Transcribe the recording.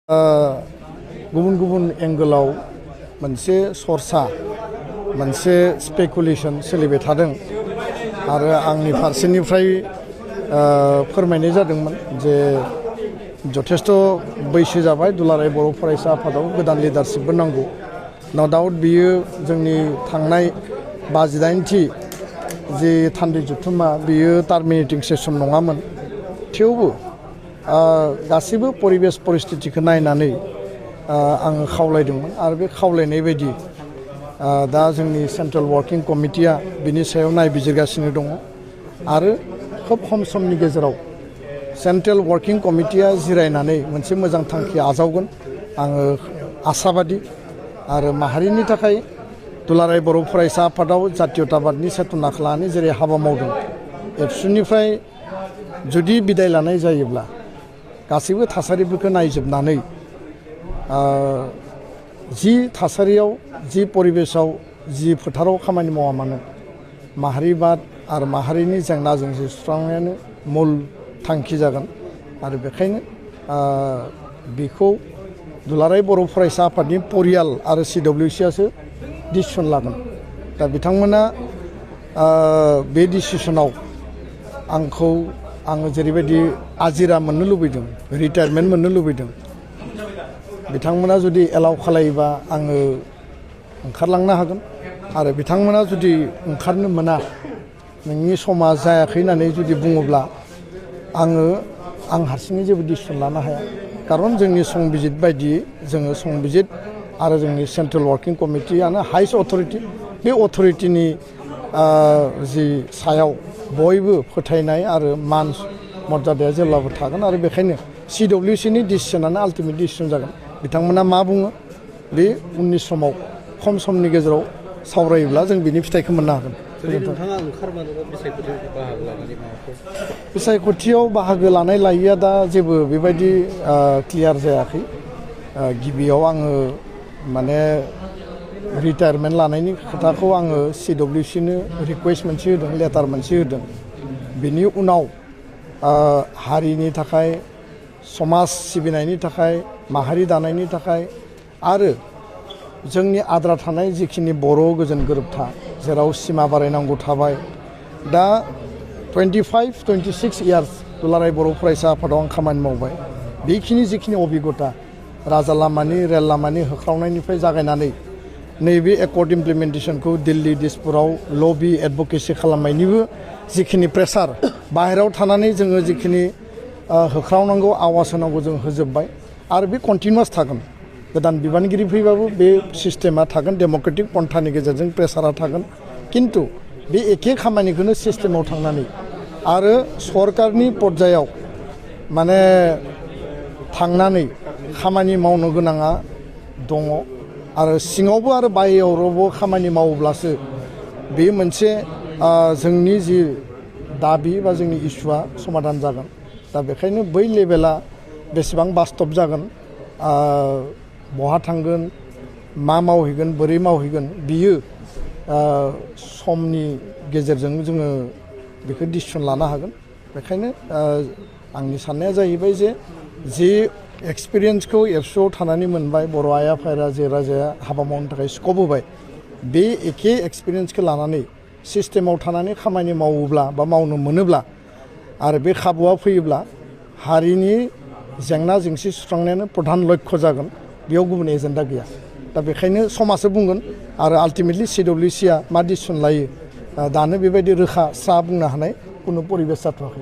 गुबुन गुबुन एंगोलाव मोनसे सरसा मोनसे स्पेकुलेशन सोलिबाय थादों आरो आंनि फारसेनिफ्राय फोरमायनाय जादोंमोन जे जथेस्थ' बैसो जाबाय दुलाराय बर' फरायसा आफादाव गोदान लिडारशिपबो नांगौ। नो डाउट बियो जोंनि थांनाय 58थि जे थान्दै जुथुमा बियो टार्मिनेटिं सेसन नङामोन। थेवबो गासैबो परिबेस परिस्थितिखौ नायनानै आङो खावलायदोंमोन आरो बे खावलायनाय बायदि दा जोंनि सेन्ट्रेल वार्किं कमिटिया बिनि सायाव नायबिजिरगासिनो दङ आरो खोब खम समनि गेजेराव सेन्ट्रेल वार्किं कमिटिया जिरायनानै मोनसे मोजां थांखि आजावगोन आङो आसाबादि। आरो माहारिनि थाखाय दुलाराय बर' फरायसा आफादाव जातीयताबादनि सेतनाखौ लानानै जेरै हाबा मावदों एबसुनिफ्राय जुदि बिदाय लानाय जायोब्ला गासैबो थासारिफोरखौ नायजोबनानै जि थासारियाव जि परिबेसाव जि फोथाराव खामानि मावा मानो माहारिबाद आरो माहारिनि जेंना जेंसि सुस्रांनायानो मुल थांखि जागोन आरो बेखायनो बेखौ दुलाराय बर' फरायसा आफादनि परियाल आरो CWCआसो डिसिसन लागोन। दा बिथांमोना बे डिसिसनाव आङो जेरैबायदि आजिरा मोननो लुबैदों रिटायारमेन्ट मोननो लुबैदों बिथांमोना जुदि एलाउ खालायोबा आङो ओंखारलांनो हागोन आरो बिथांमोना जुदि ओंखारनो मोना नोंनि समा जायाखै होननानै जुदि बुङोब्ला आं हारसिङै जेबो डिसिसन लानो हाया। खारन जोंनि संबिजित बायदियै जोङो संबिजित आरो जोंनि सेन्ट्रेल वार्किं कमिटियानो हाइस्ट अथरिटि बे अथरिटिनि जि सायाव बयबो फोथायनाय आरो मान मर्यादाया जेब्लाबो थागोन आरो बेखायनो CWCनि डिसिसनानो आल्टिमेट डिसिसन जागोन। बिथांमोना मा बुङो बे उननि समाव खम समनि गेजेराव सावरायोब्ला जों बिनि फिथाइखौ मोननो हागोन। बिसायख'थियाव बाहागो लानाय लायैया दा जेबो बेबायदि क्लियार जायाखै। गिबियाव आङो माने रिटायारमेन्ट लानायनि खोथाखौ आङो CWCनो रिकुवेस्ट मोनसे होदों लेटार मोनसे होदों। बिनि उनाव हारिनि थाखाय समाज सिबिनायनि थाखाय माहारि दानायनि थाखाय आरो जोंनि आद्रा थानाय जिखिनि बर' गोजोन गोरोबथा जेराव सिमा बारायनांगौ थाबाय दा 25-26 इयार्स दुलाराय बर' फरायसा आफादाव आं खामानि मावबाय। बेखिनि जिखिनि अबिगथा राजा लामानि रेल लामानि होख्रावनायनिफ्राय जागायनानै नैबे एकर्ड इमप्लिमेन्टेसनखौ दिल्ली दिसपुराव लबि एडभकेसि खालामनायनिबो जिखिनि प्रेसार बाहेरायाव थानानै जोङो जिखिनि होख्रावनांगौ आवाज होनांगौ जों होजोब्बाय आरो बे कन्टिनिउवास थागोन। गोदान बिबानगिरि फैबाबो बे सिस्टेमा थागोन डेम'क्रेटिक पन्थानि गेजेरजों प्रेसारा थागोन। किन्तु बे एखे खामानिखौनो सिस्टेमाव थांनानै आरो सरकारनि पर्यायाव माने थांनानै खामानि मावनो गोनाङा दङ आरो सिङावबो आरो बाहेरायावबो खामानि मावोब्लासो बे मोनसे जोंनि जि दाबि बा जोंनि इस्युआ समाधान जागोन। दा बेखायनो बै लेभेला बेसेबां बास्तब जागोन बहा थांगोन मा मावहैगोन बोरै मावहैगोन बियो समनि गेजेरजों जोङो बेखौ डिसिसन लानो हागोन। बेखायनो आंनि साननाया जाहैबाय जे एक्सपिरियेन्सखौ एबसुआव थानानै मोनबाय बर' आइ आफा रायजो राजाया हाबा मावनो थाखाय स्कप होबाय बे एखे एक्सपिरियेन्सखौ लानानै सिस्टेमाव थानानै खामानि मावोब्ला बा मावनो मोनोब्ला आरो बे खाबुआ फैयोब्ला हारिनि जेंना जेंसि सुस्रांनायानो प्रधान लक्ष्य जागोन। बेयाव गुबुन एजेन्डा गैया। दा बेखायनो समासो बुंगोन आरो आल्टिमेटलि CWCआ मा डिसिसन लायो दानो बेबायदि रोखा स्रा बुंनो हानाय खुनु परिबेस जाथ'वाखै।